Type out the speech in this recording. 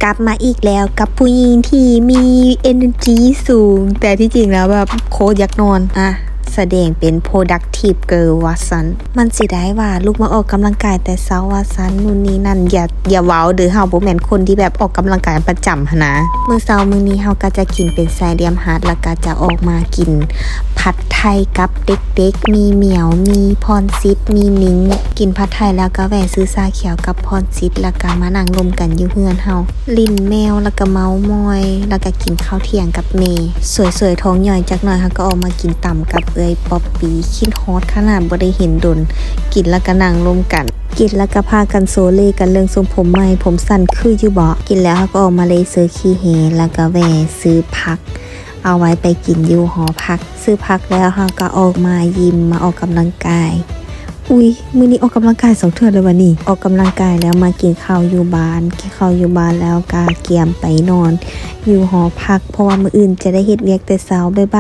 ກັບມາອີກແລ້ວກັບຜູ້ຍິງທີ່ມີ energy ສູງ ແຕ່ທີ່ຈິງແລ້ວແບບໂຄດຢາກນອນ ອ່ະ ສະແດງເປັນ productive girl ວ່າຊັ້ນ. ມັນເສຍດາຍວ່າລຸກມາອອກກຳລັງກາຍແຕ່ເຊົ້າວ່າຊັ້ນ ນູ່ນນີ້ນັ້ນ. ຢ່າ ຢ່າເວົ້າເດີ ເຮົາບໍ່ແມ່ນຄົນທີ່ແບບອອກກຳລັງກາຍປະຈຳຫັ້ນນະ. ມື້ເຊົ້າມື້ນີ້ເຮົາກໍຈະກິນເປັນໄສ້ຫຼຽມຫັດ ແລ້ວກໍຈະອອກມາກິນຜັດໄທກັບເດັກໆ ມີໝຽວ ມີພອນສິດ ມີນິງ. ກິນຜັດໄທແລ້ວກໍແວ່ຊື້ຊາຂຽວກັບພອນສິດ ແລ້ວກໍມານັ່ງລົມກັນຢູ່ເຮືອນເຮົາ ຫຼິ້ນແມວ ແລ້ວກໍເມົາມອຍ ແລ້ວກໍກິນເຂົ້າທ່ຽງກັບແມ່. ສວຍໆທ້ອງຍ່ອຍຈັກໜ້ອຍ ເຮົາກໍອອກມາກິນຕຳກັບເອື້ອຍປອບປີ. ຄິດຮອດຂະໜາດ ບໍ່ໄດ້ເຫັນດົນ ກິນແລ້ວກໍນັ່ງລົມກັນ ກິນແລ້ວກໍພາກັນໂຊເລກັນເລື່ອງຊົງຜົມໃໝ່ ຜົມສັ້ນຄືຢູ່ບໍ? ກິນແລ້ວເຮົາກໍອອກມາເລເຊີຂີ້ເຫ ແລ້ວກໍແວ່ຊື້ຜັກ ເອົາໄວ້ໄປກິນຢູ່ຫໍພັກ. ຊື້ຜັກແລ້ວເຮົາກໍອອກມາຢິມ ມາອອກກຳລັງກາຍ. ອຸຍ ມື້ນີ້ອອກກຳລັງກາຍສອງເທື່ອເລີຍຫວານີ້. ອອກກຳລັງກາຍແລ້ວມາກິນເຂົ້າຢູ່ບ້ານ ກິນເຂົ້າຢູ່ບ້ານແລ້ວກໍກຽມໄປນອນຢູ່ຫໍພັກ ເພາະວ່າມື້ອື່ນຈະໄດ້ເຮັດວຽກແຕ່ເຊົ້າ. ບາຍບາຍ.